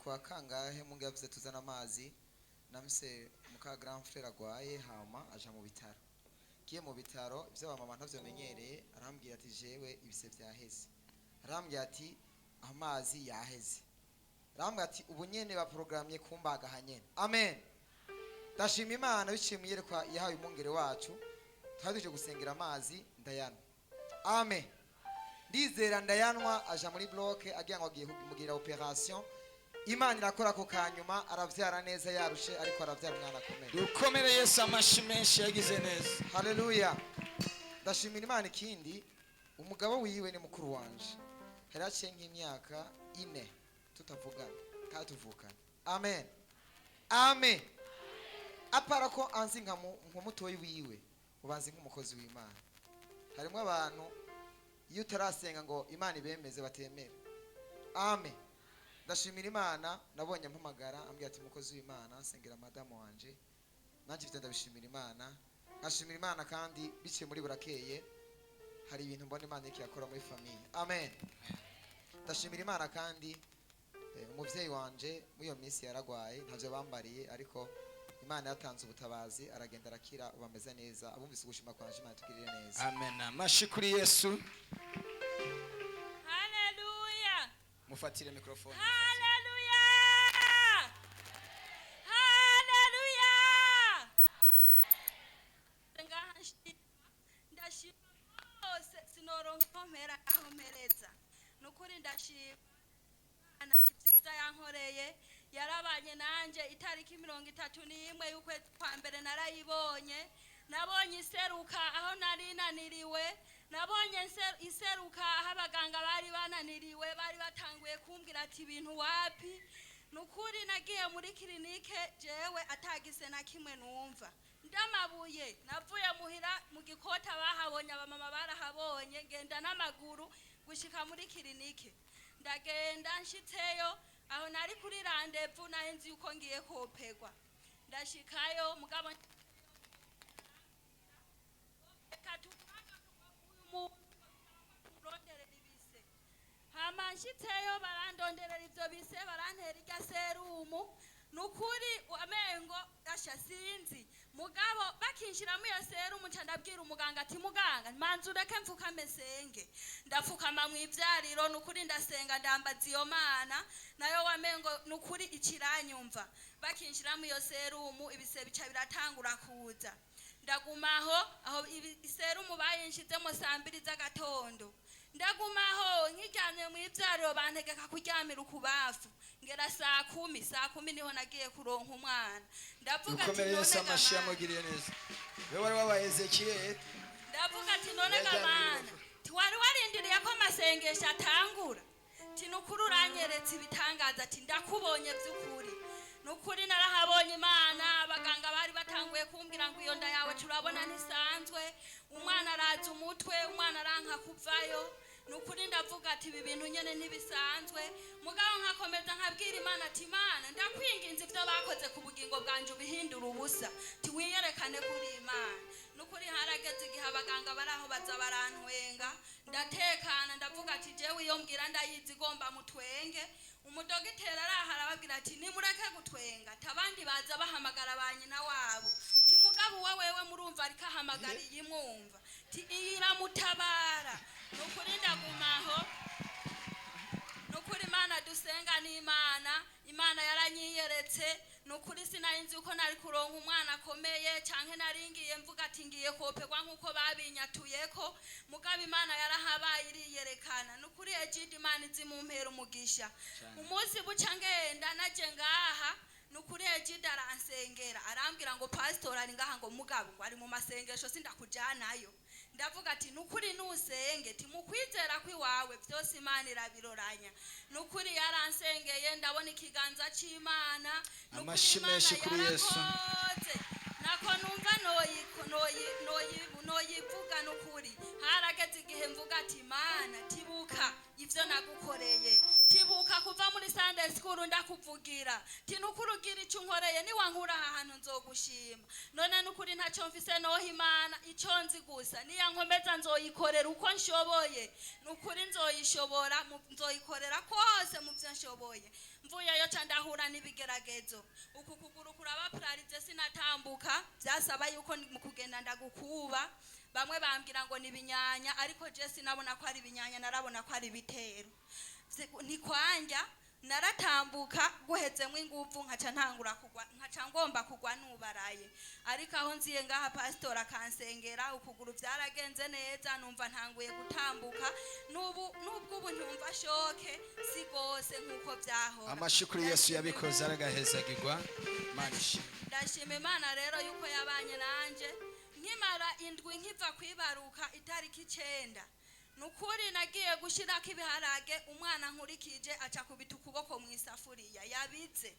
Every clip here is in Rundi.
Kwa kangahe mungu yavuze tuzana amazi, namse muka grand frère agwaye, hama aja mu bitaro. Giye mu bitaro, ivyo abamama ntavyo menyereye, arambwira ati: "Jewe ibise vyaheze." Arambwira ati: "Amazi yaheze." Arambwira ati: "Ubu nyene baprogramye kumbaga hanyene." Amen. Ndashima Imana biciye mu iyerekwa yahawe umwungere wacu. Twari tuje gusengera amazi, ndayanwa. Amen. Ndizera, ndayanwa, aja muri bloc, agira ngo agiye kumugirira opération. Imana irakora ako kanyuma, aravyara neza, yarushe, ariko aravyara umwana akomeye. Dukomere Yesu amashi menshi, yagize neza. Haleluya, ndashimira Imana. Ikindi, umugabo wiwe ni mukuru wanje. Hari haciye nk'imyaka 4 tutavugana kandi tuvukana. Amen, amen. Apara ko anzi nka mutoyi wiwe, ubanzi nk'umukozi w'Imana. Harimo abantu iyo utarasenga ngo Imana ibemeze batemera. Amen. Ndashimira Imana, nabonye ampamagara, ambwira ati: "Umukozi w'Imana, nsengera madamu wanje." Nanjye mfite, ndabishimira Imana, nkashimira Imana kandi biciye muri burakeye hari ibintu mbona Imana iriko irakora muri famille. Amen. Ndashimira Imana kandi umuvyeyi wanje muri iyo minsi yaragwaye, ntavyo bambariye, ariko Imana yatanze ubutabazi, aragenda arakira, ubu ameze neza. Abumvise ugushima kwanje, Imana itugirire neza. Amen, amashi kuri Yesu. Haleluya. Mufatire mikrofone. Haleluya. Haleluya. Ngaha nshima, ndashima rwose, sinoronka aho mpera aho mpereza. Nukuri ndashima Imana ibyiza yankoreye. Yarabanye nanje itariki 31 y'ukwezi kwa mbere. Narayibonye, nabonye iseruka aho nari naniriwe, nabonye iseruka aho abaganga bari bananiriwe, bari batanguye kumbwira ati: "Ibintu wapi." Nukuri nagiye muri clinique jewe atagise na kimwe numva, ndamabuye. Navuye muhira mu gikota, bahabonye abamama barahabonye, ngenda n'amaguru gushika muri clinique. Ndagenda, nshitseyo, aho nari kuri rendez-vous, nari nzi yuko ngiye kopegwa. Ndashikayo, mugabo reka tuvuge uyu muntu turonderera ibise. Hama nshitseyo, barandonderera ivyo bise, barantera irya sérum. Nukuri amengo asha sinzi, mugabo bakinshiramo iyo sérum, nca ndabwira umuganga ati: "Muganga, manza ureke mfukame senge." Ndafukama mu ivyariro, nukuri ndasenga, ndambaza iyo Mana nayo wamengo nukuri ikiranyumva. Bakinshiramo iyo sérum, ibise bica biratangura kuza. Ndagumaho aho, sérum bayinshizemo saa 2 z'agatondo. Ndagumaho nkiryamye mu ivyariro, bantegeka kuryamira ukubafu. Ngera saa 10, saa 10 niho nagiye kuronka umwana. Ndavuga ati: Dukomere Yesu "None amashi, ga Mana." yamugiriye neza. We wari wabaye Ezekiyeli. Ndavuga ati: "None ga Yajyanye Mana, urubavu. tiwari warindiriye ko amasengesho atangura, ti nukuri uranyeretse ibitangaza, ati ndakubonye by'ukuri." Nukuri narahabonye Imana. Abaganga bari batanguye kumbwira ngo: "Iyo nda yawe turabona ntisanzwe, umwana araza umutwe, umwana aranka kuvayo." Nukuri ndavuga ati: "Ibi bintu nyene ntibisanzwe." Mugabo nkakomeza nkabwira Imana ati: "Imana, ndakwinginze, ibyo bakoze ku bugingo bwanje ubihindura ubusa, tiwiyerekane kuri Imana." Nukuri harageze igihe abaganga bari aho baza barantwenga, ndatekana. Ndavuga ati: "Jewe iyo mbwira ndayizi, igomba mutwenge." Umudogiteri araha arababwira ati: "Nimureke gutwenga." Tabandi baza bahamagara ba nyina wabo, ti mugabo uwa wewe murumva ariko ahamagara iyi, mwumva ti iyi iramutabara. Nukuri ndagumaho. Nukuri Imana dusenga ni Imana, Imana yaranyiyeretse. Nukuri sinari nzi uko nari kuronka umwana akomeye, canke nari ngiye mvuga ati ngiye koperwa nk'uko babinyatuyeko, mugabo Imana yarahabaye, iriyerekana. Nukuri Ejidi, Imana izi mumpera umugisha. Umunsi buca ngenda naje ngaha, nukuri Ejidi aransengera, arambwira ngo: "Pasitori ari ngaha," ngo mugabo ngo ari mu masengesho, sindakujanayo. Ndavuga ati: "Nukuri nusenge, timukwizera kwiwawe byose Imana irabiroranya." Nukuri yaransengeye, ndabona ikiganza c'Imana. Nukuri Amashi Imana menshi kuri Yesu. yarakoze, nako numva noyivuga. Nukuri harageze igihe mvuga ati: "Imana, tibuka." Ivyo nagukoreye, tibuka kuva muri Sunday school ndakuvugira, ti nukuri ugira icyo unkoreye, niwankura aha hantu nzogushima. None nukuri ntacyo mfise noha Imana. Icyo nzi gusa, niyankomeza nzoyikorera uko nshoboye. Nukuri nzoyishobora, nzoyikorera kose mu byo nshoboye. Mvuyeyo ca ndahura n'ibigeragezo. Uku kuguru kuraba paralysé, sinatambuka. Byasaba yuko mu kugenda ndagukuba. Bamwe bambwira ngo ni ibinyanya, ariko je sinabona ko ari ibinyanya, narabona ko ari ibitero. Ntikwanja naratambuka, guhezemwo inguvu nkaca ntangura kugwa, nkaca ngomba kugwa nubaraye. Ariko aho nziye ngaha, pasitori akansengera, ukuguru byaragenze neza, numva ntanguye gutambuka. N'ubu nubwo ubu ntumva choc, si gose nk'uko byahora. Amashi kuri Yesu yabikoze, aragahezagirwa. Imana ishimwe. Ndashima Imana rero yuko yabanye nanje. Nkimara indwi nkiva kwibaruka, itariki 9, nukuri nagiye gushirako ibiharage, umwana nkurikije aca kubita ukuboko mu isafuriya yabize.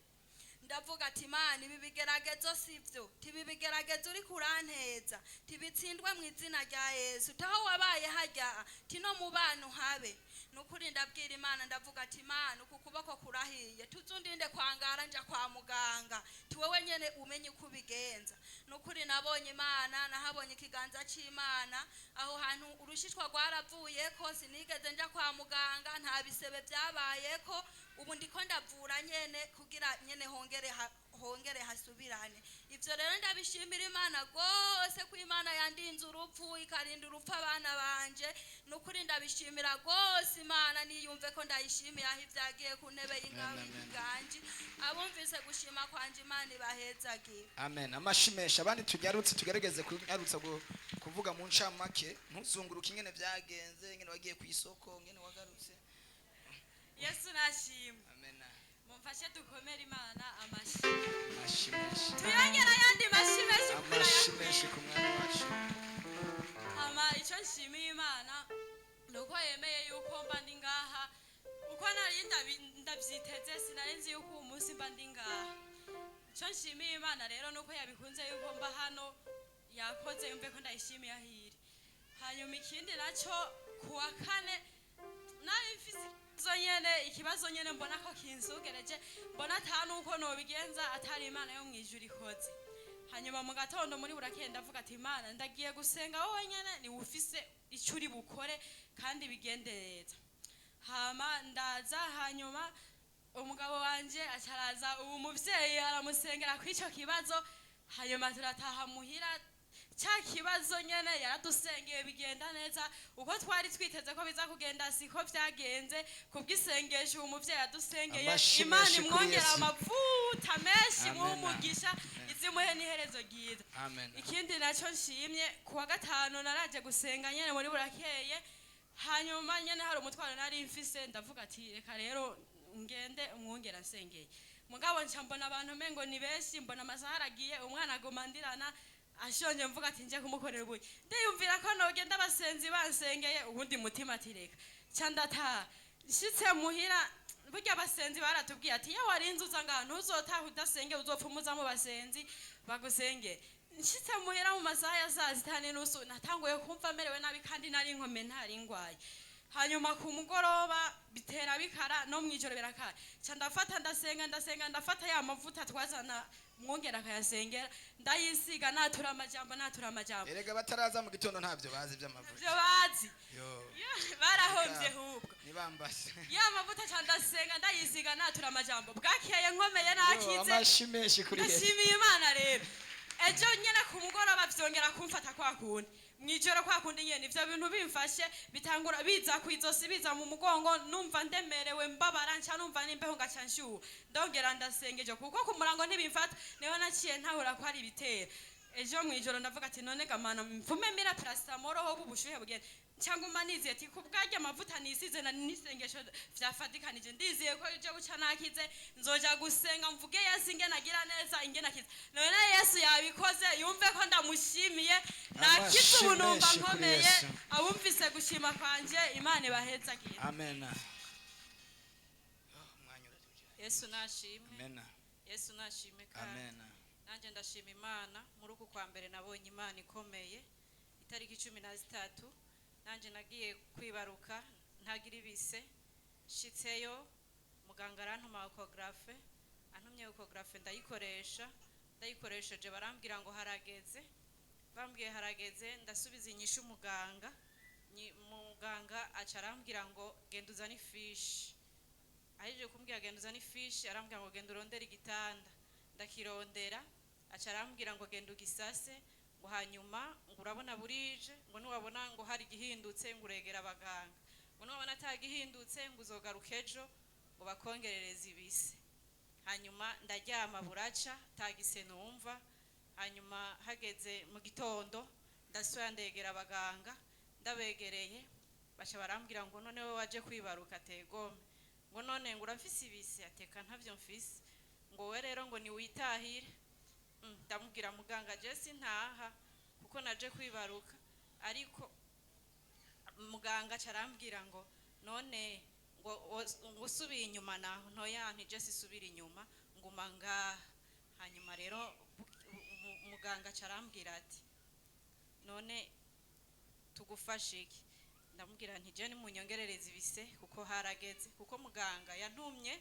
Ndavuga ati: "Imana, ibi bigeragezo sivyo, tibi bigeragezo uri kuranteza, tibitsindwe mu izina rya Yesu. Taho wabaye hajya, tino mu bantu habe." Nukuri ndabwira Imana, ndavuga ati: "Imana, uku kuboko kurahiye, tuzundinde kwangara nja kwa muganga, tiwewe nyene umenye uko ubigenza." Nukuri nabonye Imana, nahabonye ikiganza c'Imana aho hantu. Urushishwa rwaravuyeko, sinigeze nja kwa muganga, nta bisebe byabayeko. Ubu ndiko ndavura nyene kugira nyene hongere hasubirane. Ivyo rero ndabishimira Imana rwose, ko Imana yandinze urupfu, ikarinda urupfu abana banje. Nukuri ndabishimira rwose Imana, niyumve ko ndayishimiye aho ivyagiye ku ntebe y'ingabo Amen, amen. y'inganji. Abumvise gushima kwanje, Imana ibahezagira. Amen, amashi menshi. Abandi tunyarutse, tugerageze kunyarutsa kuvuga mu ncamake, ntuzunguruke ingene vyagenze, ingene wagiye ku isoko, ingene wagarutse. Yesu nashimwe. Amen. Mumfashe dukomere Imana amashi. Amashi menshi. Tuyongera ayandi mashi menshi kuko Amashi urayakwiye. menshi ku Mwami wacu. Hama icyo nshimiye Imana ni uko yemeye yuko mba ndi ngaha. Uko nari ndabyiteze, sinari nzi yuko uwo munsi mba ndi ngaha. Icyo nshimiye Imana rero ni uko yabikunze yuko mba hano. Yakoze, yumve ko ndayishimiye ahiri. Hanyuma ikindi nacyo, ku wa kane nari mfise ikibazo nyene, ikibazo nyene mbona ko kinsugereje, mbona ata nuko nobigenza atari Imana yo mu ijuru ikoze. Hanyuma mu gatondo muri burakeye ndavuga ati: "Imana, ndagiye gusenga, wowe nyene niwe ufise icyo uri bukore kandi bigende neza." Hama ndaza, hanyuma umugabo wanje acaraza, ubu muvyeyi aramusengera kw'ico kibazo. Hanyuma turataha muhira, cya kibazo nyene yaradusengeye bigenda neza. Uko twari twiteze ko biza kugenda siko vyagenze, kubw'isengesho uwo muvyeyi yadusengeye. Amashi Imana menshi kuri imwongera Yesu. amavuta menshi, Amen. muhe umugisha, izimuhe n'iherezo ryiza. Amen. Ikindi nacyo nshimye, ku wa gatanu naraje gusenga nyene muri burakeye. Hanyuma nyene hari umutwaro nari mfise, ndavuga ati: "Reka rero ngende umwungera nsengeye." Mugabo nca mbona abantu mengo ni benshi, mbona amasaha aragiye, umwana aguma ndirana ashonje. Mvuga ati: "Nje kumukorera ubuye." Ndiyumvira ko nogenda abasenzi bansengeye, ubundi mutima ati: "Reka." Nca ndataha. Nshitse muhira, burya abasenzi baratubwiye ati: "Iyo warinze uza ngaha ntuzotaha udasenge, uzopfa umuza mu basenzi bagusenge." Nshitse muhira mu masaha ya saa 6:30, natanguye kumva merewe nabi, kandi nari nkome, ntari ngwaye. Hanyuma ku mugoroba bitera bikara, no mwijoro birakara. Nca ndafata ndasenga, ndasenga, ndafata ya mavuta twazana, mwongera akayasengera, ndayisiga, natura amajambo, natura amajambo. Erega bataraza mu gitondo ntabyo bazi by'amavuta. Ivyo bazi. Yo. Barahombye hubwo. Nibambase. Ya mavuta ca ndasenga, ndayisiga, natura amajambo. Bwakeye nkomeye, nakize. Amashi menshi kuri Yesu. Ndashimiye Imana rero. Ejo nyene ku mugoroba vyongera kumfata kwa kundi, mwijoro kwa kundi nyene. Ivyo bintu bimfashe, bitangura biza kwizosi, biza mu mugongo, numva ndemerewe, mbabara, nca numva n'imbeho, ngaca nshuha. Ndongera ndasenga ejo, kuko ku murango ntibimfata. Niho naciye ntahura ko ari ibitero. Ejo mwijoro ndavuga ati: "None gamana mvume mira paracetamol ho ubushuhe bugende." Cyangwa nizeye ati kubwarya amavuta nisize na nisengesho vyafatikanije, ndiziye ko ije buca nakize, nzoja gusenga mvuge Yesu ingene agira neza, ingene akize. None Yesu yabikoze, yumve ko ndamushimiye, nakize, ubu numva Amashi menshi kuri nkomeye. Yesu. Abumvise gushima kwanje, Imana ibahezagira. Amen. Umwanya uratujyanye. Yesu nashimwe. Amen. Yesu nashimwe kandi. Amen. Nanjye ndashima Imana. Muri uku kwa mbere nabonye Imana ikomeye. Itariki 13 nanjye nagiye kwibaruka. ntagira ibise. Nshitseyo muganga arantuma échographie, antumye échographie ndayikoresha. Ndayikoresheje barambwira ngo harageze. Bambwiye harageze, ndasubiza inyishu muganga. Muganga aca arambwira ngo genda uzane ifishi. Ahejeje kumbwira genda uzane ifishi, arambwira ngo genda urondere igitanda. Ndakirondera, aca arambwira ngo genda ugisase, ngo hanyuma ngo urabona burije, ngo nuwabona ngo hari igihindutse ngo uregera abaganga, ngo nuwabona atagihindutse ngo uzogaruka ejo ngo bakongerereze ibise. Hanyuma ndaryama, buraca tagise numva. Hanyuma hageze mu gitondo ndasubira ndegera abaganga. Ndabegereye baca barambwira ngo none we waje kwibaruka? Tegome. Ngo none ngo urafise ibise? Ateka ntavyo mfise. Ngo we rero ngo niwitahire. Ndamubwira muganga je sintaha kuko naje kwibaruka. Ariko muganga aca arambwira ngo none ngo usubiye inyuma naho? Ntoya, ntije sisubira inyuma, nguma ngaha. Hanyuma rero muganga aca arambwira ati none tugufashe iki? Ndamubwira nti je nimunyongerereze ibise kuko harageze, kuko muganga yantumye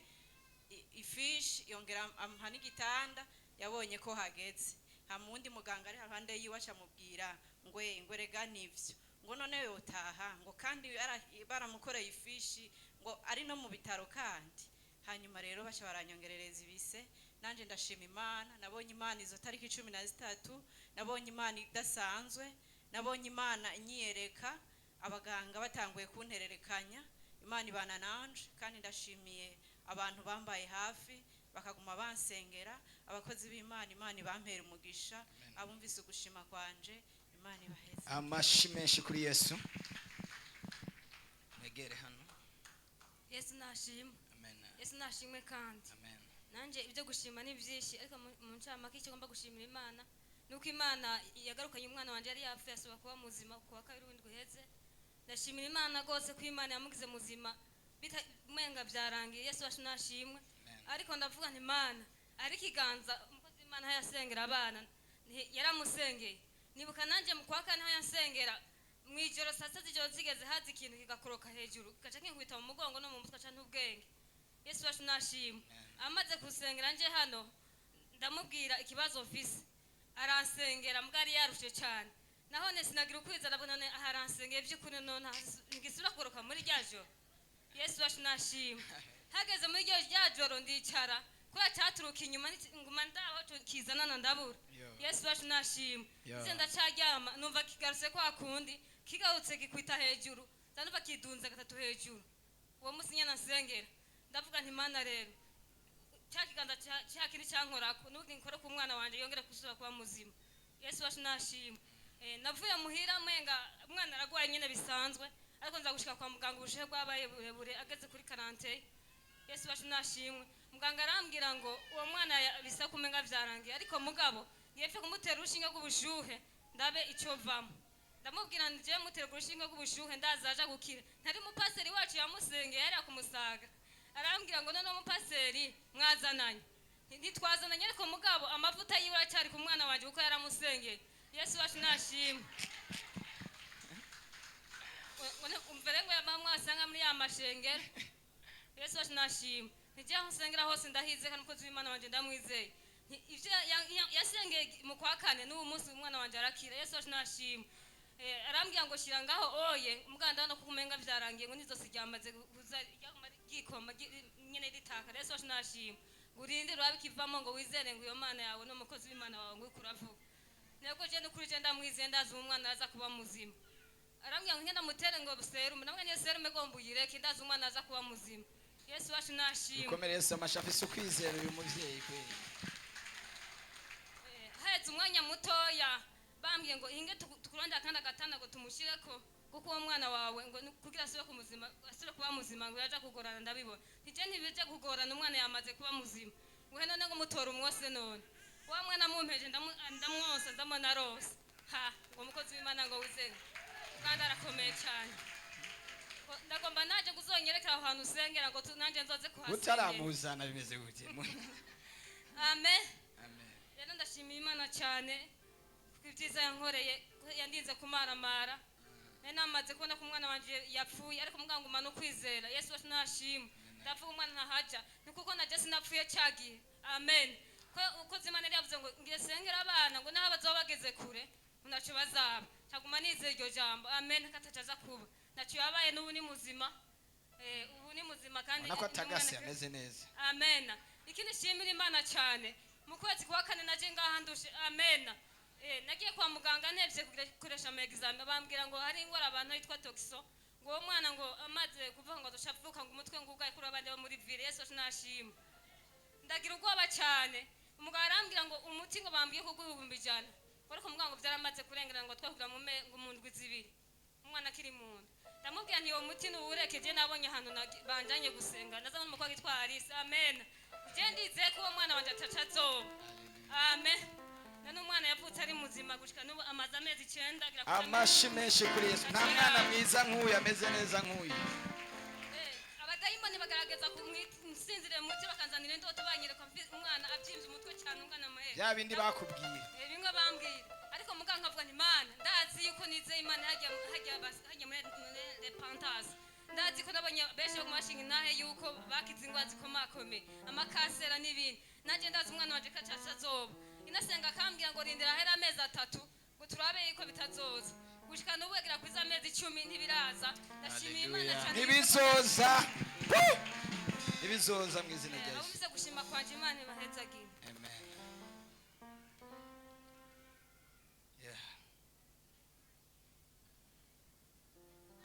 ifishi, yongera ampa n'igitanda, yabonye ko hageze. Hama uwundi muganga ari haruhande yiwe acamubwira ngo erega nivyo, ngo none yotaha, ngo kandi baramukoreye ifishi, ngo ari no mu bitaro kandi. Hanyuma rero baca baranyongerereza ibise. Nanje ndashima Imana, nabonye Imana izo tariki 13, nabonye Imana idasanzwe, nabonye Imana inyiyereka. Abaganga batanguye kuntererekanya, Imana ibana nanje. Kandi ndashimiye abantu bambaye hafi bakaguma bansengera, abakozi b'Imana. Imana ibampera umugisha. Abumvise ugushima kwanje, Imana ibaheze. Amashi menshi kuri Yesu. Mwegere hano. Yesu nashimwe. Amen. Yesu nashimwe kandi. Amen. Nanjye ibyo gushima ni byinshi, ariko mu ncamake icyo ngomba gushimira Imana ni uko Imana yagarukanye umwana wanjye yari yapfuye, asubira kuba muzima ku wa kabiri w'indwi uheze. Ndashimira Imana rwose ko Imana yamugize muzima umenga byarangiye. Yesu wacu nashimwe. Amen. Ariko ndavuga nti Imana ariko ikiganza umukozi w'Imana aho yasengera abana yaramusengeye. Nibuka nanjye mu kwa kane aho yansengera mu ijoro, saa sita z'ijoro zigeze, haza ikintu kigakoroka hejuru, kigaca kinkubita mu mugongo no mu mutwe, aca n'ubwenge. Yesu wacu nashimwe. Amaze gusengera nje hano, ndamubwira ikibazo mfise, aransengera. Mbwa yari yarushe cyane, nahone sinagira ukwizera. None aha aransengeye by'ukuri, none ngisubira kugoroka muri rya joro. Yesu wacu nashimwe. Hageze muri rya joro ndicara kubera cyaturuka inyuma, nguma ndaho kizanana ndabura. Yo. Yesu wacu nashimwe. Yo. Nze ndacaryama, numva kigarutse kwa kundi, kigarutse gikwita hejuru, nza kidunze gatatu hejuru. Uwo munsi nyene nsengera ndavuga nti Mana rero cya kiganza cya kindi cyankorako n'ubu nkore ku mwana wanje yongere gusubira kuba muzima. Yesu wacu nashimwe. Navuye muhira mwenga umwana aragwaye nyene bisanzwe, ariko nza gushika kwa muganga ubushuhe bwabaye burebure, ageze kuri 40. Yesu wacu nashimwe. Muganga arambwira ngo uwo mwana bisa kumenga vyarangiye, ariko mugabo yepfe kumutera urushinge rw'ubushuhe ndabe icyo vamo. Ndamubwira nti jewe mutera urushinge rw'ubushuhe ndazaja gukira, ntari umupaseri wacu yamusengeye yari akumusaga. Arambwira ngo none umupaseri mwazananye? Ntitwazananye, ariko mugabo amavuta yiwe aracyari ku mwana wanjye kuko yaramusengeye. Yesu wacu nashimwe. Umvere ngo yamamwasanga muri ya mashengero. Yesu wacu nashimwe. Nijya aho nsengera hose ndahize, kandi umukozi w'Imana wanjye ndamwizeye. Ivyo yasengeye mu kwa kane, n'ubu munsi umwana wanjye arakira. Yesu wacu nashimwe. Arambwira ngo shira ngaho oye umuganda no kumenga vyarangiye, ngo nizosi ryamaze kuza ryaguma ryikoma nyene ritakara. Yesu wacu nashimwe. Ngo urinde urabe ikivamo, ngo wizere ngo iyo Mana yawe n'umukozi w'Imana wawe ngo uriko uravuga. Nego je n'ukuri je ndamwizeye, ndazi umwana aza kuba muzima. Arambwira ngo ngenda mutere ngo serume, namwe niyo serume gomba uyireke, ndazi umwana aza kuba muzima. Yesu wacu nashimwe. Dukomere Yesu amashi. Afise ukwizera uyu muvyeyi kweli. Haheze umwanya mutoya bambwiye ngo inge tukurondera akandi agatanda ngo tumushyireko, kuko uwo mwana wawe ngo kugira asubire ku muzima, asubire kuba muzima, ngo yaja kugorana. Ndabibona ntije ntibije kugorana, umwana yamaze kuba muzima. Ngo he none ngo mutora umwose? None wa mwana mumpeje ndamwonsa, ndamubona arose. Ha ngo umukozi w'Imana ngo wizere kandi arakomeye cyane. Ngo ndagomba naje kuzonyerekera aho hantu usengera ngo nanje nzoze kuhasengera. Utaramuzana bimeze gute? Amen. Amen. Rero ndashimiye Imana cyane kuko ibyiza yankoreye, ko yandinze kumaramara. Nari namaze kubona ko umwana wanje yapfuye, ariko muganga nguma no kwizera. Yesu wacu nashimwe. Ndavuga umwana ntahaja, ni kuko naje sinapfuye cyagihe. Amen. Ko uko Imana yari yavuze ngo ngiye sengera abana ngo naho bazoba bageze kure ntacyo bazaba, caguma nizera iryo jambo. Amen. Katacaza kuba ntacyo yabaye, n'ubu ni muzima. Ubu ni muzima kandi Ubona ko ni atagase, umwana. ameze neza. Amen. Ikindi nshimira Imana cyane, mu kwezi kwa kane naje ngaha ndushe. Amen. Nagiye kwa muganga ntevye kugukoresha ama examen, bambwira ngo hari ingwara abantu yitwa toxo, ngo uwo mwana ngo amaze kuvuga ngo azoca ngo umutwe ngugaye kuri abandi bo muri ville. Yesu nashima. Ndagira ubwoba cyane. Umugabo arambwira ngo umuti ngo bambwiye ko 100,000, ariko muganga ngo byaramaze kurengera, ngo twavuga ngo mu ndwi 2 umwana akiri mu nda. Ndamubwira nti uwo muti nuwureke, je nabonye ahantu banjanye gusenga, nazabona umukobwa witwa Alice. Amen. Je ndizeye ko uwo mwana wanje ataca azoba. Amen. Na n'umwana yavutse ari muzima gushika n'ubu amaze amezi 9 agira kuri Amashi menshi kuri Yesu. Nta mwana mwiza nk'uyu, ameze neza nk'uyu. Abadayimoni bagaragaza kumsinzire muti, bakanzanira indoto, banyereka umwana abyimvye umutwe cyane ungana amahere. Bya bindi bakubwiye. Bimwe bambwira, ariko muganga nkavuga nti Mana, ndazi yuko nizeye Imana hajya hajya hajya muri repentance, ndazi ko nabonye benshi bo mashinga intahe yuko bakize ingwara zikomakomeye, amakasera n'ibindi, nanjye ndazi umwana wanje kacaca azoba. Inasenga akambwira ngo rindira ahera amezi 3 ngo turabe yuko bitazoza. Gushika n'ubu agera kuri za mezi 10 ntibiraza. Ndashimiye Imana cyane. Ntibizoza, ntibizoza mu izina rya Yesu. Abumvise gushima kwanje, Imana ibahezagire. Amen. Yeah.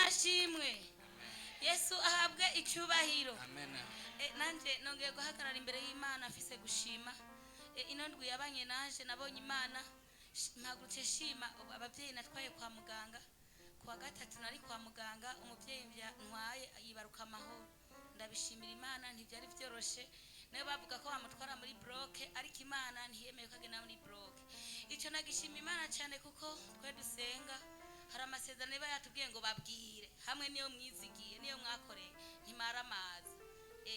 Ashimwe Yesu, ahabwe icyubahiro. Amen. Nanje nongeye guhagarara imbere y'Imana afise gushima. Ino ndwi yabanye naje, nabonye Imana. Mpagurutse shima ubu ababyeyi natwaye kwa muganga. Kuwa gatatu nari kwa muganga, umubyeyi ntwaye yibaruka amahoro. Ndabishimira Imana, ntibyari byoroshe. Nayo bavuga ko bamutwara muri bloc, ariko Imana ntiyemeye ko agenda muri bloc. Icyo nagishima Imana cyane, kuko twe dusenga hari amasezerano iba yatubwiye ngo babwire hamwe niyo mwizigiye niyo mwakoreye ntimara amazi.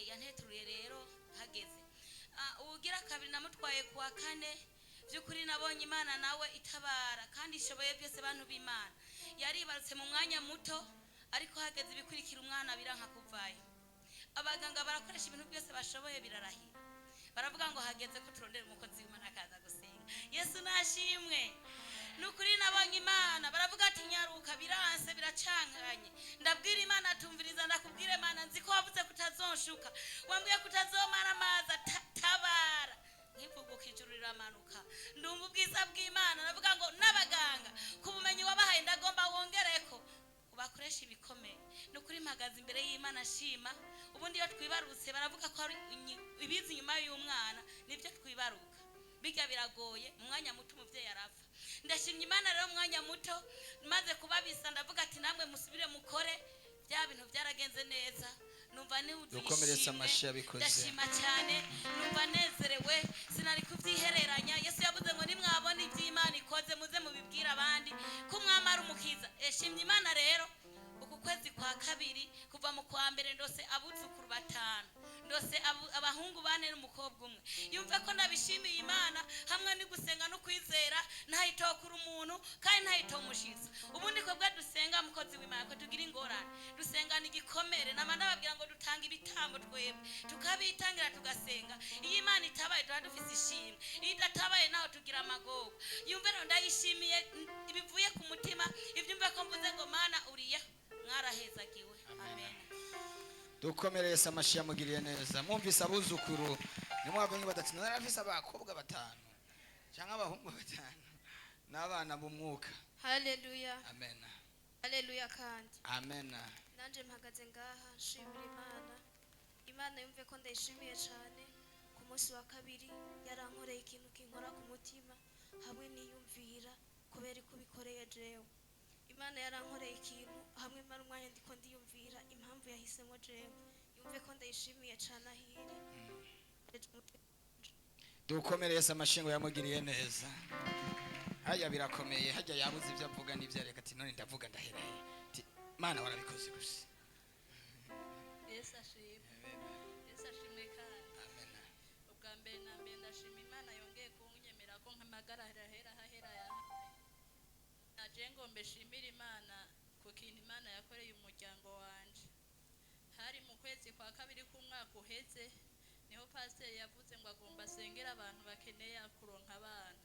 Yanteturuye rero hageze. Uwugira kabiri namutwaye kuwa kane. By'ukuri nabonye Imana nawe itabara kandi ishoboye byose. Bantu b'Imana, yaribarutse mu mwanya muto, ariko hageze ibikurikira umwana biranka kuvayo. Abaganga barakoresha ibintu byose bashoboye, birarahira. Baravuga ngo hageze ko turondera umukozi w'Imana akaza gusenga. Yesu nashimwe. Ni ukuri nabonye Imana. Baravuga ati nyaruka, biranse, biracankanye. Ndabwira Imana, tumviriza ndakubwire Mana, nzi ko wavuze kutazonshuka, wambwiye kutazomara amazi, tabara. Nkivuguka ijuru riramanuka, ndumva ubwiza bw'Imana. Ndavuga ngo n'abaganga ku bumenyi wabahaye ndagomba wongereko ubakoresha ibikomeye. Ni ukuri mpagaze imbere y'Imana shima. Ubundi iyo twibarutse baravuga ko hari ibiza inyuma y'umwana, nibyo twibaruka bijya biragoye. Mu mwanya muto umubyeyi arapfa. Ndashimye Imana rero, umwanya muto maze kubabisa ndavuga ati namwe musubire mukore bya bintu byaragenze neza. Numva niwuzuye Dukomeretse ishimwe. amashi yabikoze. Ndashima cyane, numva nezerewe, sinari kubyihereranya. Yesu yavuze ngo nimwabona iby'Imana ikoze muze mubibwire abandi ko umwami ari umukiza. Shimye Imana rero, uku kwezi kwa kabiri, kuva mu kwa mbere, ndose abuzukuru 5, ndose abahungu 4 n'umukobwa umwe. Yumve ko ndabishimiye Imana hamwe no gusenga no kwizera. Ntayitokura umuntu kandi ntayitomushiza. Ubundi ko bwa dusenga, mukozi w'Imana, ko tugira ingorane, dusengana igikomere. Nama ndababwira ngo dutanga ibitambo twebwe, tukabitangira, tugasenga. Iyo Imana itabaye tuba dufise ishimwe, iyo idatabaye naho tugira amagogo. Yumve rero ndayishimiye bivuye ku mutima. Ibyumve ko mvuze ngo Mana uriya mwarahezagiwe. Amen. Dukomere Yesu amashi yamugiriye neza. Mwumvise abuzukuru, nimwabonye badati narafise abakobwa 5 cyangwa abahungu 5 n'abana b'umwuka. Haleluya. Amen. Haleluya kandi. Amen. Nanje mpagaze ngaha nshimira Imana. Imana yumve ko ndayishimiye cyane. Ku munsi wa kabiri yarankoreye ikintu kinkora ku mutima, hamwe niyumvira kubera ko bikoreye jewe. Imana yarankoreye ikintu hamwe mara umwanya ndiko ndiyumvira impamvu yahisemo jewe. Yumve ko ndayishimiye cyane ahiri. Dukomere Yesu amashingo yamugiriye neza. Hajya birakomeye, hajya yabuze ibyo avuga n'ibyo areka, ati none ndavuga ndahera he? Ati Mana warabikoze gusa. Yesu ashimwe. Yesu ashimwe kandi. Amen. Ubwa mbere na mbere ndashima Imana yongeye kunyemera ko nkamagara hera hera hera yahaye. Naje ngo mbeshimire Imana. Ku kintu Imana yakoreye umuryango wanje, hari mu kwezi kwa kabiri k'umwaka uheze, niho pasiteri yavuze ngo agomba asengere abantu bakeneye kuronka abana.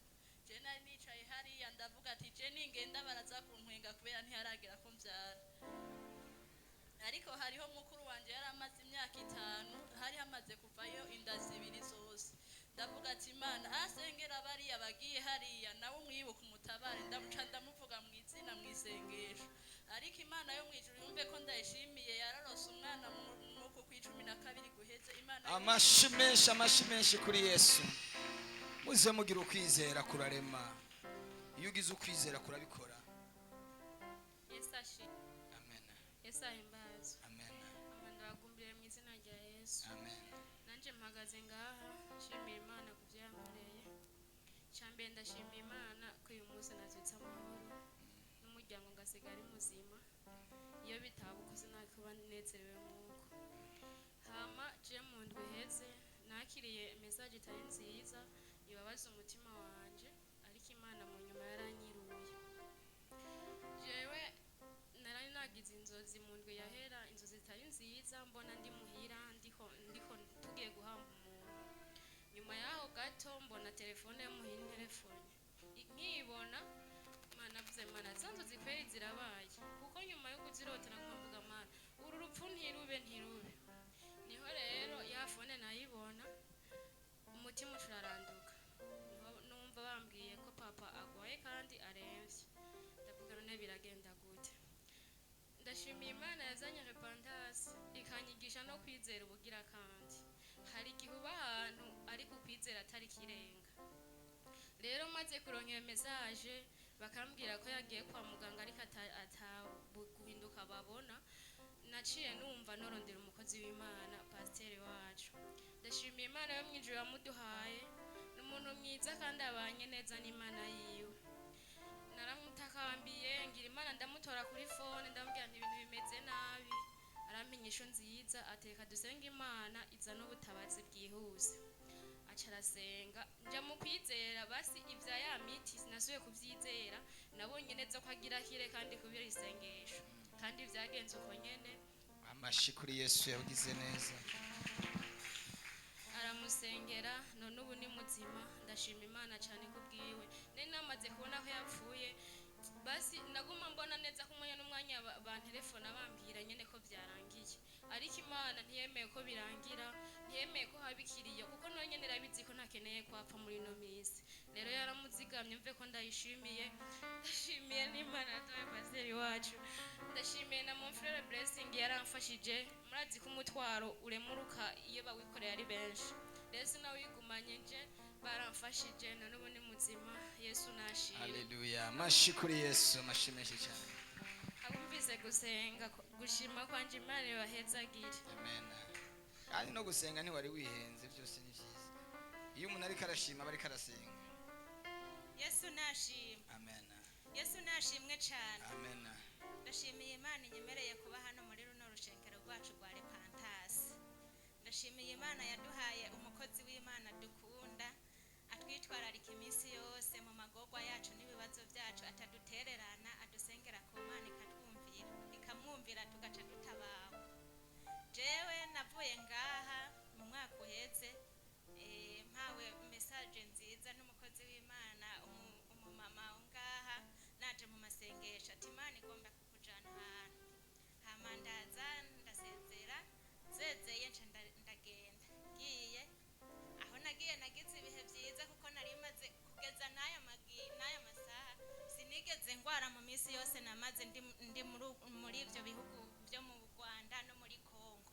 Je nari nicaye hariya, ndavuga ati: "Je ningenda baraza kuntwenga kubera ntiharagera ko mbyara." Ariko hariho mukuru wanje yari amaze imyaka 5, hari hamaze kuvayo inda zibiri zose. Ndavuga ati: "Imana, asengera bariya bagiye hariya, nawe umwibuka umutabare." Ndamuca ndamuvuga mu izina mu isengesho. Ariko Imana yo mu ijuru yumve ko ndayishimiye, yararose umwana mw'uku kwa 12 guheze. Imana yo mu Amashi menshi, amashi menshi kuri Yesu. Muze mugira ukwizera, kurarema. Iyo ugize ukwizera kurabikora. Yesu ashimwe. Amen. Yesu ahimbazwe. Amen. Ndabagumbiriye mu izina rya Yesu. Amen. Nanjye mpagaze ngaha nshimira Imana ku byo yankoreye. Icya mbere, ndashimira Imana ko uyu munsi nazutse amahoro n'umuryango ngasigara ari muzima. Iyo bitaba uko sinakuba nezerewe nk'uko. Hama je mu ndwi iheze nakiriye message itari nziza ibabaza umutima wanje, ariko Imana mu nyuma yaranyiruye. Jewe nari nagize inzozi mu ndwi yahera, inzozi zitari nziza, mbona ndi muhira ndiko tugiye guhamba umuntu. Nyuma yaho gato mbona telefone yo muhira, telefone nkibona, Mana, avuze: "Mana, za nzozi kweri zirabaye." Kuko nyuma yo kuzirota naguma mvuga: "Mana, uru rupfu ntirube, ntirube." Niho rero ya phone nayibona, umutima ucuraranduka. Niho numva bambwiye ko papa agwaye kandi aremvye. Ndavuga: "None biragenda gute?" Ndashimiye Imana yazanye repentance, ikanyigisha no kwizera ubugira. Kandi hari igihe uba ahantu ariko ukwizera atari ikirenga. Rero maze kuronka iyo message, bakambwira ko yagiye kwa muganga ariko ata guhinduka babona, naciye numva norondera umukozi w'Imana, pasiteri wacu. Ndashimiye Imana yo mw'ijuru yamuduhaye. Ni umuntu mwiza kandi abanye neza n'Imana yiwe. Naramutakambiye, ngira Imana ndamutora kuri phone, ndamubwira nti: "Ibintu bimeze nabi." Arampa inyishu nziza, ateka dusenge Imana izana ubutabazi bwihuse. Aca arasenga, nja mu kwizera. Basi ivya ya miti sinasubiye kuvyizera, nabonye neza ko agira akire kandi kubera isengesho, kandi vyagenze uko nyene. Amashi kuri Yesu yagize neza. Aramusengera, none ubu ni muzima. Ndashima Imana cyane kubwiwe. Nari namaze kubona ko yapfuye. Basi naguma mbona neza ko umwanya n'umwanya bantelefona bambwira nyene ko byarangiye, ariko Imana ntiyemeye ko birangira, ntiyemeye ko haba ikiriyo, kuko nawe nyene irabizi ko ntakeneye kwapfa muri ino minsi. Rero yaramuzigamye, mve ko ndayishimiye. Ndashimiye n'Imana yatoye pasiteri wacu. Ndashimiye na mon frère Blessing, yaramfashije. Murazi ko umutwaro uremuruka iyo bawikoreye ari benshi. Rero sinawigumanye nje, baramfashije, none ubu ni muzima. Yesu nashimwe. Haleluya! Amashi kuri Yesu, amashi menshi cyane. Abumvise gusenga, gushima kwanje, Imana ibahezagire. Amen. Kandi no gusenga ntiwari wihenze, byose ni byiza. Iyo umuntu ariko arashima aba ariko arasenga. Yesu nashimwe. Amen. Yesu nashimwe cyane. Amen. Ndashimiye Imana inyemereye kuba hano muri runo rushengero rwacu rwa Repentance. Ndashimiye Imana yaduhaye umukozi w'Imana dukunda, atwitwararika iminsi yose mu magorwa yacu n'ibibazo byacu, atadutererana, adusengera ku Mana ikatwumvira, ikamwumvira, tugaca dutabawe. Jewe navuye ngaha mu mwaka uheze, mpawe message nziza n'umukozi w'Imana, umumama wo ngaha. Naje mu masengesho ati: "Imana igomba kukujana ahantu." Hama ndaza, ndasezera, nzezeye nca ndagenda. Ngiye aho nagiye, nagize ibihe byiza, kuko nari maze kugeza n'aya masaha sinigeze ngwara mu minsi yose namaze ndi muri ibyo bihugu byo mu Rwanda no muri Kongo.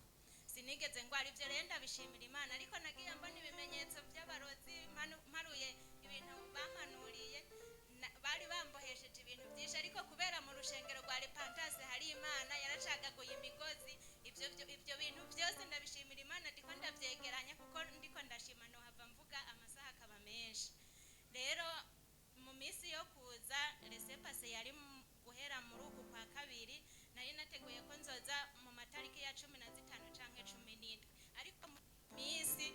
Sinigeze ngwara. Ibyo rero ndabishimira Imana. Ariko nagiye mbona ibimenyetso by'abarozi, mparuye ibintu bampanuriye, bari bambohesheje ibintu byinshi. Ariko kubera mu rushengero rwa Repentance hari Imana, yaracagaguye imigozi. Ibyo bintu byose ndabishimira Imana. Ndiko ndabyegeranya kuko ndiko ndashima nohava mvuga amasaha akaba menshi. Rero mu minsi yo kuza laissez-passer yari guhera muri uku kwa kabiri, nari nateguye ko nzoza mu matariki ya 15 canke 17. Ariko mu minsi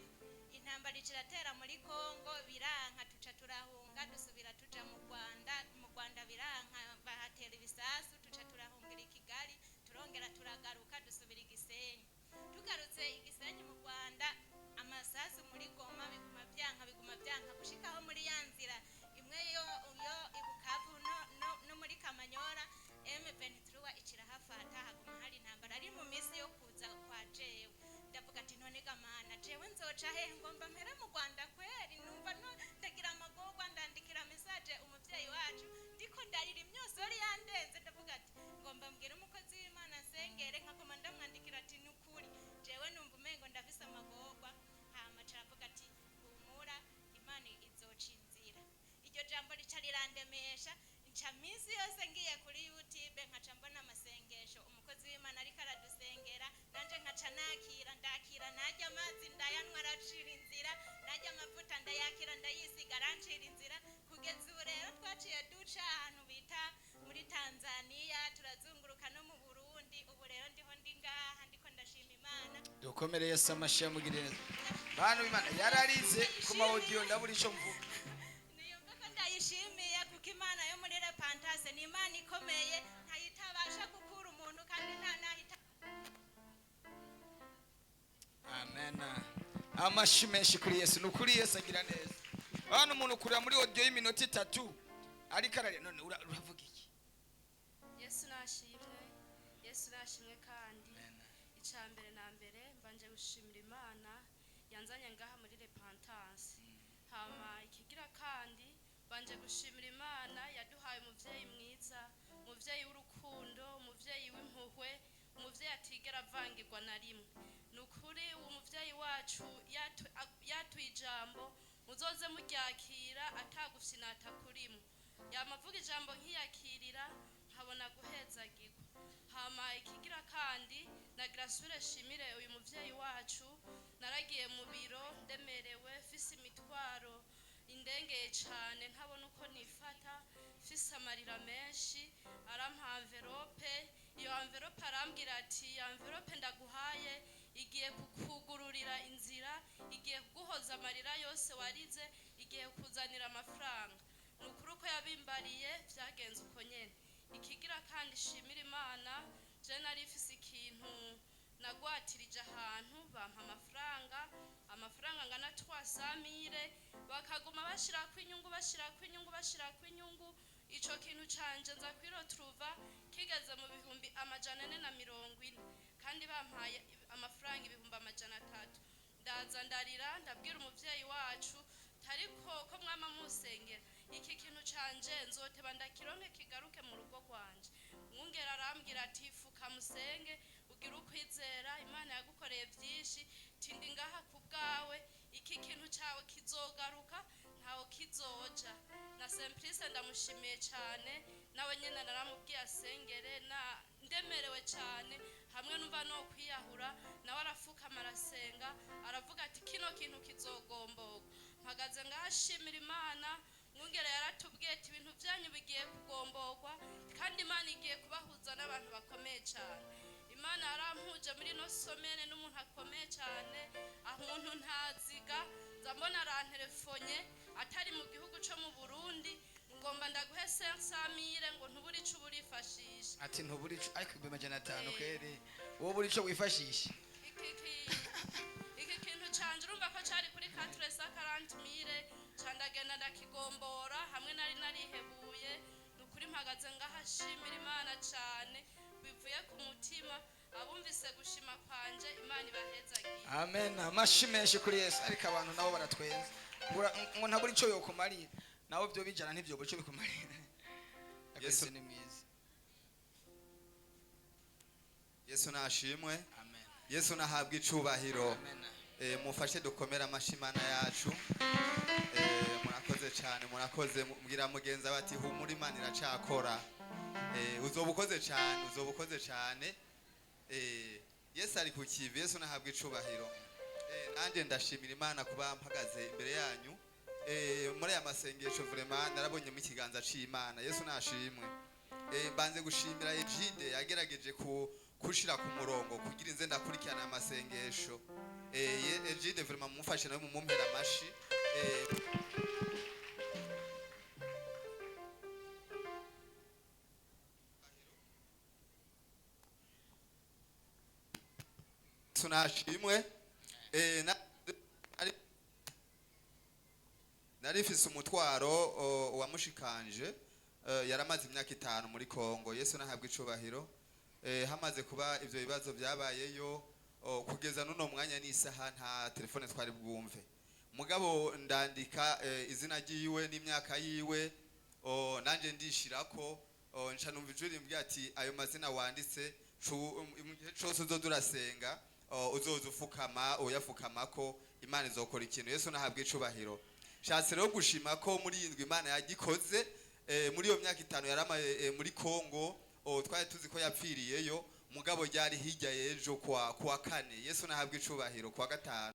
intambara ikiratera muri Kongo, biranka, tuca turahunga, dusubira tuja mu Rwanda. Mu Rwanda biranka, bahatera ibisasu, tuca turahungira. Tugarutse Igisenyi mu Rwanda, amasasu muri Goma biguma byanka, biguma byanka, gushikaho muri ya nzira imwe yo Ibukavu no muri Kamanyora, M23 icirahafata, haguma hari intambara. Ari mu minsi yo kuza kwa jewe, ndavuga ati: "None gamana, jewe nzoca hehe? Ngomba mpere mu Rwanda kweri." Numva no ndagira amagorwa, ndandikira message umuvyeyi wacu, ndiko ndarira, imyosori yandenze. Ndavuga ati: "Ngomba mbwira umukozi w'Imana nsengere." Nkaguma ndamwandikira ati: "Nukuri jewe numva umengo ndafise amagorwa." Hama caravuga ati: "Humura, Imana izoca inzira." Iryo jambo rica rirandemesha. Nca minsi yose ngiye kuri YouTube, nkaca mbona amasengesho umukozi w'Imana ariko aradusengera, nanje nkaca nakira, ndakira. Najya amazi ndayanywa, aracira inzira. Najya amavuta ndayakira, ndayisiga, arancira inzira. Kugeza ubu rero twaciye duca ahantu bita muri Tanzania, turazunguruka no mu Burundi. Ubu rero ndiho ndi ngaha, ndiko ndashima Imana. Dukomere Yesu amashyi yamugiriye neza. Bantu b'Imana, yararize ku ma audio, ndabura icyo mvuga. Niyumve ko ndayishimiye, kuko Imana yo muri Repentance ni Imana ikomeye, ntayitabasha gukura umuntu kandi nta nahita. Amen, amashyi menshi kuri Yesu. Ni ukuri Yesu agira neza. Hano umuntu kurira muri audio y'iminota 3 ariko ararira, none uravuga iki? Yesu nashimwe, Yesu nashimwe. Kandi icya mbere na mbere mbanje gushimira Imana yanzanye ngaha muri Repentance. Hama ikigira kandi, mbanje gushimira Imana yaduhaye umuvyeyi mwiza, umuvyeyi w'urukundo, umuvyeyi w'impuhwe, umuvyeyi atigera avangirwa na rimwe. Ni ukuri uwo muvyeyi wacu yatuye ijambo, muzoze muryakira atagufyinata kurimwo. Yamavuga ijambo nkiyakirira, nkabona guhezagirwa. Hama ikigira kandi, nagira sure shimire uyu muvyeyi wacu. Naragiye mu biro ndemerewe, fise imitwaro indengeye cane, ntabona uko nifata, fise amarira menshi. Arampa enveloppe. Iyo enveloppe arambwira ati: "Iyo enveloppe ndaguhaye igiye kukugururira inzira, igiye kuguhoza amarira yose warize, igiye kukuzanira amafaranga." Ni ukuri uko yabimbariye byagenze uko nyene. Ikigira kandi shimira Imana, je nari ifise ikintu nagwatirije ahantu, bampa amafaranga angana 300 000, bakaguma bashirako inyungu, bashirako inyungu, bashirako inyungu. Ico kintu canje nza kwiroturuva kigeze mu 440,000, kandi bampaye amafaranga 300,000. Ndaza ndarira, ndabwira umuvyeyi wacu tariko ko mwama musengera, iki kintu canje nzoteba ndakironke kigaruke mu rugo rwanje. Mwungera arambwira ati: "Fuka musenge, ugira ukwizera, Imana yagukoreye byinshi, tindi ngaha ku bwawe, iki kintu cyawe kizogaruka, ntawe kizoja." Na Simplice ndamushimiye cyane, nawe nyine naramubwiye asengere na ndemerewe cyane hamwe numva no kwiyahura, nawe arafukama arasenga, aravuga ati: "Kino kintu kizogomborwa." Mpagaze ngaha ashimira Imana. Mwungere yaratubwiye ati: "Ibintu byanyu bigiye kugomborwa, kandi Imana igiye kubahuza n'abantu bakomeye cyane." Imana yarampuje muri ino semaine n'umuntu akomeye cyane, aho umuntu ntaziga nza mbona aranterefonye atari mu gihugu cyo mu Burundi: "Ngomba ndaguhe 500 000, ngo ntubure ico uburifashisha." Ati ntubura ico, ariko 500,000 kere wowe buri ico wifashisha. Iki kintu canje urumva ko cari kuri 440 000, ca ndagenda ndakigombora hamwe nari narihebuye. Ni ukuri mpagaze ngaha shimira Imana cane bivuye ku mutima. Abumvise gushima kwanje, Imana ibahezagiye. Amen, amashi menshi kuri Yesu. Ariko abantu nabo baratwenza ngo ntabura ico yokumarira, nawe byo bijana ntivyobura ico bikumarira. Ariko Yesu ni mwiza. Yesu nashimwe. Amen. Yesu nahabwa icubahiro. Amen. Mufashe dukomere amashi Imana yacu. Murakoze cyane, murakoze. Mbwira mugenzi wawe ati: "Humura, Imana iracakora." Uzoba ukoze cyane, uzoba ukoze cyane. Yesu ari ku kivi. Yesu nahabwa icubahiro. Nanjye ndashimira Imana kuba mpagaze imbere yanyu. Muri aya masengesho vraiment narabonyemo ikiganza c'Imana. Yesu nashimwe. Mbanze gushimira Egide yagerageje ku kushira ku murongo kugira inze ndakurikirana amasengesho. Egide vraiment mumufashe nawe mumumpera amashi. Tunashimwe. Nari mfise umutwaro wamushikanje, yaramaze imyaka 5 muri Kongo. Yesu nahabwa icubahiro. Hamaze kuba ivyo bibazo byabayeyo, kugeza nuno mwanya n'isaha nta telefone twari bwumve. Mugabo ndandika izina ryiwe n'imyaka yiwe, nanje ndishirako, nca numva ijwi rimbwira ati ayo mazina wanditse mu gihe cose uzoza urasenga, uzoza ufukama uyafukamako, Imana izokora ikintu. Yesu nahabwa icubahiro. Nshatse rero gushima ko muri iyi ndwi Imana yagikoze. Muri iyo myaka 5 yaramaye muri Kongo, twari tuzi ko yapfiriyeyo, mugabo ryari hirya y'ejo kwa kane. Yesu nahabwa icubahiro. Kwa gatanu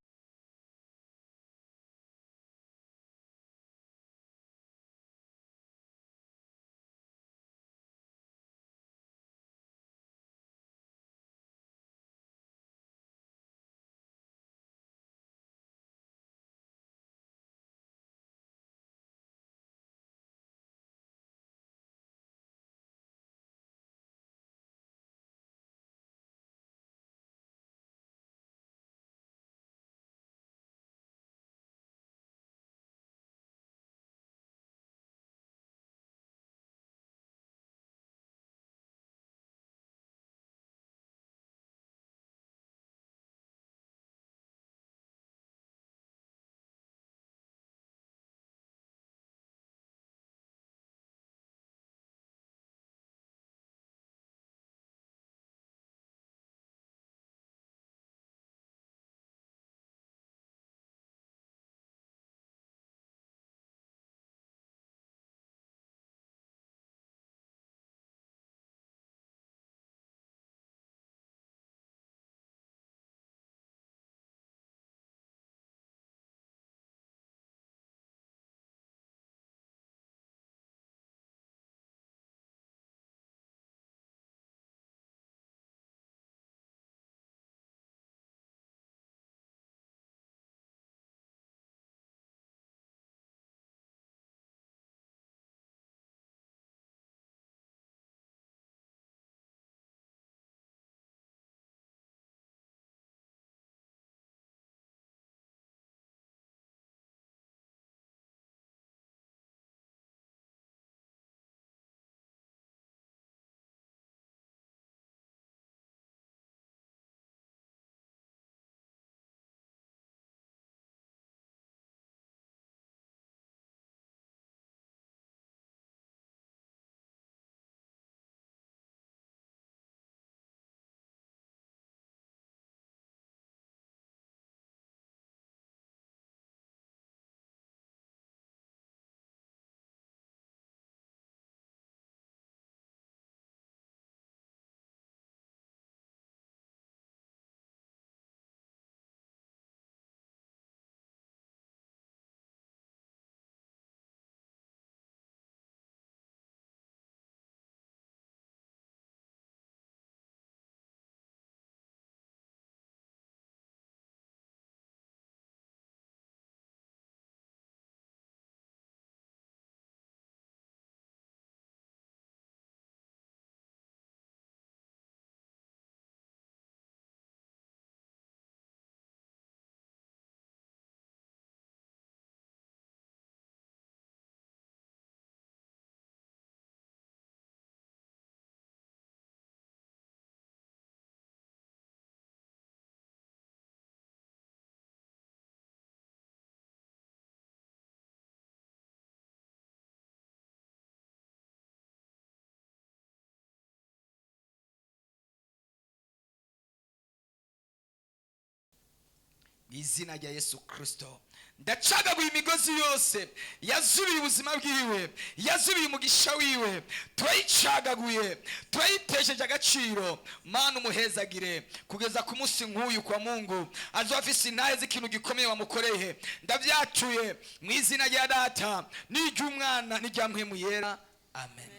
Izina rya Yesu Kristo ndacagaguye imigozi yose yazubiye ubuzima bwiwe, yazubiye umugisha wiwe, turayicagaguye, turayitesheje agaciro. Mana umuhezagire kugeza ku munsi nk'uyu kwa Mungu azoba afise intahe z'ikintu gikomeye wamukoreye. Ndavyatuye mu izina rya Data n'iry'Umwana n'irya Mpwemu Yera, amen.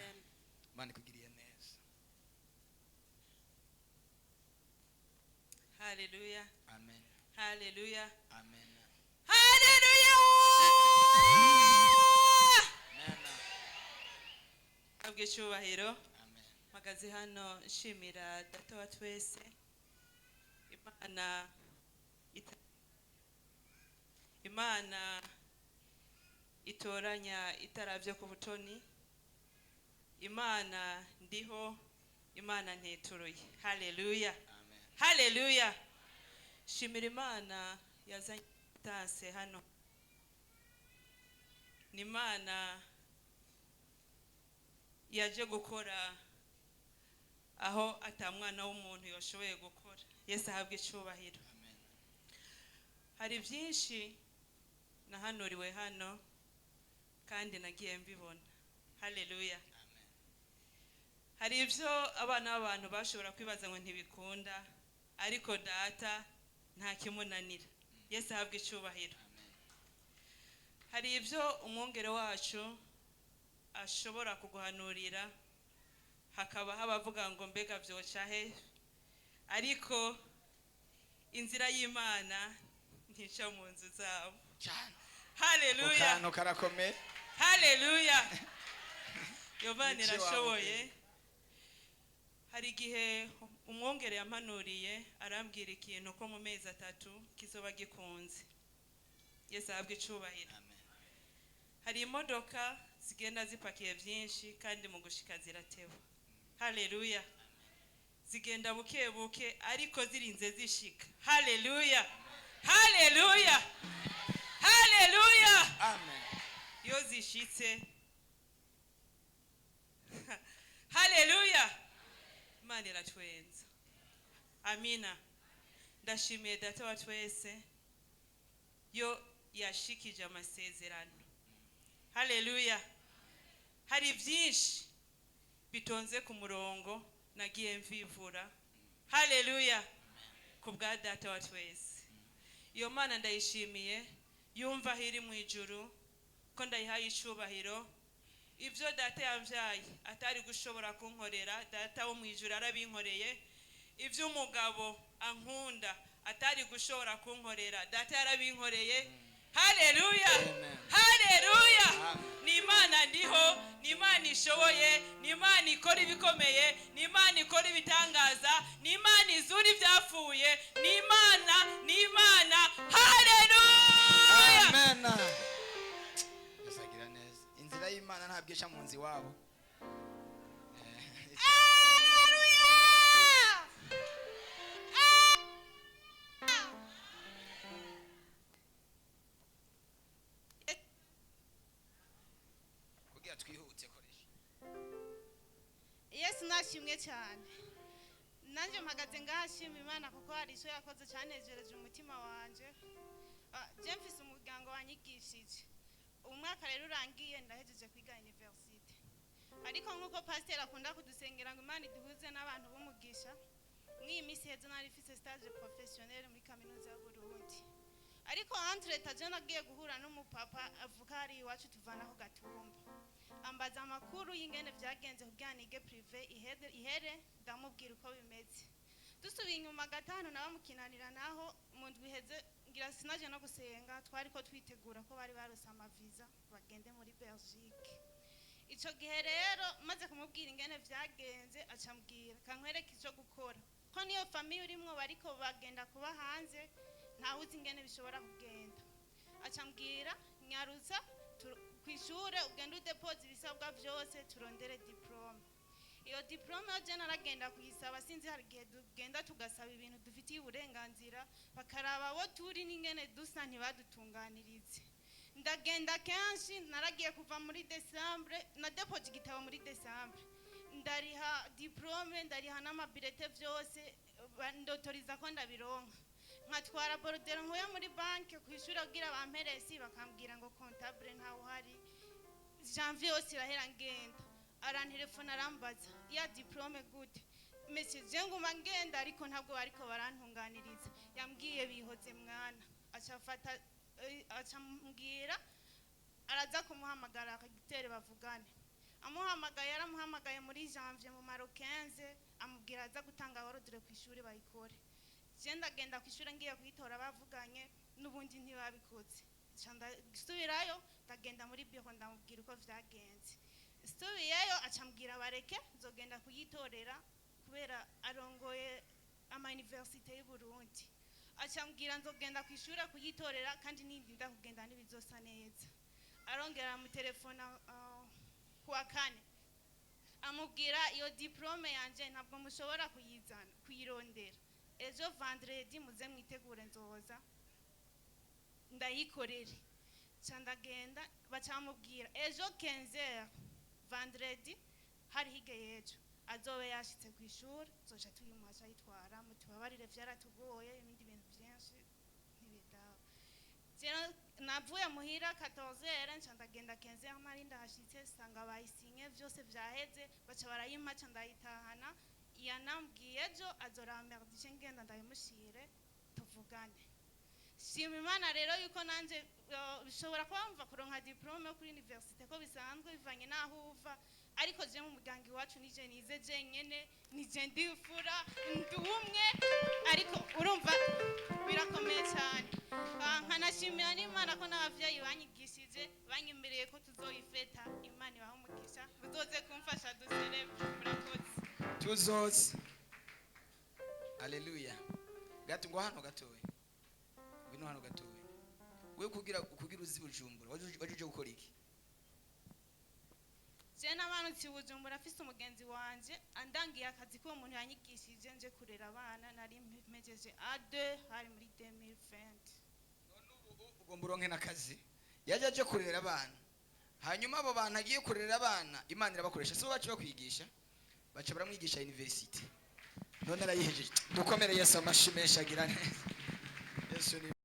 Mana ikugiriye neza. Haleluya. Amen. Haleluya. Amen. Haleluya. Amen. Icyubahiro. Mpagaze hano nshimira Data wa twese. Imana Imana itoranya itaravye ku butoni. Imana ndiho, Imana ntituruye. Haleluya, haleluya. Shimira Imana yazanye tanse hano. Ni Imana yaje gukora aho atamwana w'umuntu yoshoboye gukora. Yesu ahabwe icubahiro. Hari byinshi nahanuriwe hano kandi nagiye mbibona. Haleluya. Hari ibyo abana b'abantu bashobora kwibaza ngo ntibikunda, ariko Data nta kimunanira. Yesu ahabwe icubahiro. Hari ibyo umwungere wacu ashobora kuguhanurira, hakaba habavuga ngo mbega byoca he, ariko inzira y'Imana ntica mu nzu zabo. Haleluya. Akantu karakomeye. Haleluya. Yovani Nici wawe. irashoboye. Hari igihe umwungere yampanuriye arambwira ikintu ko mu mezi 3 kizoba gikunze. Yesu ahabwe icubahiro. Hari imodoka zigenda zipakiye byinshi kandi mu gushika zirateba. Haleluya. Zigenda buke buke ariko zirinze zishika. Haleluya, haleluya, haleluya. Amen. Iyo zishitse, haleluya, Imana iratwenza. Amina. Ndashimiye Data wa twese yo yashikije amasezerano. Haleluya. Hari byinshi bitonze ku murongo nagiye mvivura. Haleluya. Ku bwa Data wa twese. Iyo Mana ndayishimiye, yumva aho iri mu ijuru ko ndayihaye icubahiro. Ibyo Data yambyaye atari gushobora kunkorera, Data wo mu ijuru arabinkoreye. Ibyo umugabo ankunda atari gushobora kunkorera, Data yarabinkoreye. Haleluya, haleluya. Ni Imana ndiho, ni Imana ishoboye, ni Imana ikora ibikomeye, ni Imana ikora ibitangaza, ni Imana izura ibyapfuye, ni Imana, ni Imana. Haleluya. Amen. Yesu neza. Inzira y'Imana ntabwo ica mu nzu iwabo. Haleluya. Kugira twihute koresha. Yesu nashimwe cyane. Nanjye mpagaze ngaha nshima Imana kuko hari icyo yakoze cyanejereje umutima wanje. Je mfise umuryango wanyigishije. Umwaka rero urangiye ndahejeje kwiga university. Ariko nkuko pasteur akunda kudusengera ngo Imana iduhuze n'abantu b'umugisha, mw'iyi minsi heze nari mfise stage professionnelle muri kaminuza y'u Burundi. Ariko entre je nagiye guhura n'umupapa avuka hari iwacu tuvana ku Gatumba. Ambaza amakuru y'ingene vyagenze kugira nige privé ihere, ndamubwira uko bimeze. Dusubiye inyuma gatanu nabamukinanira naho mu ndwi iheze ngira sinaje no gusenga, twari ko twitegura ko bari barose amaviza bagende muri Belgique. Ico gihe rero maze kumubwira ingene vyagenze, acambwira kankwereka ico gukora, ko niyo famille urimwo bariko bagenda kuba hanze ntawe uzi ingene bishobora kugenda. Acambwira nyaruza kwishure ugende udepoze ibisabwa vyose turondere diplome. Iyo diplome yo je naragenda kuyisaba, sinzi hari igihe tugenda tugasaba ibintu dufitiye uburenganzira bakaraba abo turi n'ingene dusa ntibadutunganirize. Ndagenda kenshi, naragiye kuva muri Decembre, na depoje igitabo muri Decembre, ndariha diplome, ndariha n'amabirete vyose, ndotoriza ko ndabironka. Nkatwara borudero nkuye muri banki kwishura kugira bamperesi, bakambwira ngo comptable ntawe uhari. Janvier yose irahera ngenda, arantelefona arambaza ya diplome gute, monsieur je nguma ngenda ariko ntabwo bariko barantunganiriza. Yambwiye bihoze mwana, acafata acambwira araza kumuhamagara akagitere bavugane. Amuhamagaye, yaramuhamagaye muri janvier mu maro 15, amubwira aza gutanga ordre ku ishuri bayikore. Je ndagenda ku ishuri ngiye kuyitora bavuganye n'ubundi ntibabikoze. Nca ndasubirayo ndagenda muri biro ndamubwira uko vyagenze. Subiyeyo acambwira bareke nzogenda kuyitorera kubera arongoye Ama université y'u Burundi. Acambwira nzogenda kwishura kuyitorera, kandi nindinda kugenda ntibizosa neza. Arongera amutelefona kuwa kane, amubwira iyo diplôme yanje ntabwo mushobora kuyizana kuyirondera. Ejo vendredi muze mwitegure, nzoza ndayikorere. Ca ndagenda, bacamubwira ejo 15h vendredi, hari hirya y'ejo, azobe yashitse ku ishuri, zoca tuyimuha ayitwara. Mutubabarire, vyaratugoye, ibindi bintu vyinshi ntibidaba. Rero navuye muhira 14h, nca ndagenda 15h, nari ndahashitse, sanga bayisinye, vyose vyaheze, baca barayimpa, ca ndayitahana. Yanambwiye ejo azoramerdishe, ngenda ndayimushire tuvugane. Shima Imana rero yuko nanje bishobora kuba mva kuronka diplôme yo kuri université ko bisanzwe bivanye n'aho uva, ariko je mu muryango iwacu nije nize jenyene, nije ndifura, ndi umwe, ariko urumva birakomeye cyane. Nkanashimira n'Imana ko n'abavyeyi banyigishije banyemereye ko tuzoyifeta. Imana ibahe umugisha, muzoze kumfasha duserebwe. Murakoze. Tuzoze. Aleluya. Gato ngo hano gatoya, ngwino hano gatoya. We kugira uzi Bujumbura, waje uje gukora iki? Je namanutse i Bujumbura afise umugenzi wanje andangiye akazi k'uwo muntu yanyigishije, nje kurera abana. Nari mpejeje A2, hari muri 2020. Ugomba uronke n'akazi. Yaje aje kurera abana, hanyuma abo bantu agiye kurera abana, Imana irabakoresha, si bo baca bakwigisha, baca baramwigisha university, none arayihejeje. Dukomere Yesu amashi menshi, agira neza Yesu ni.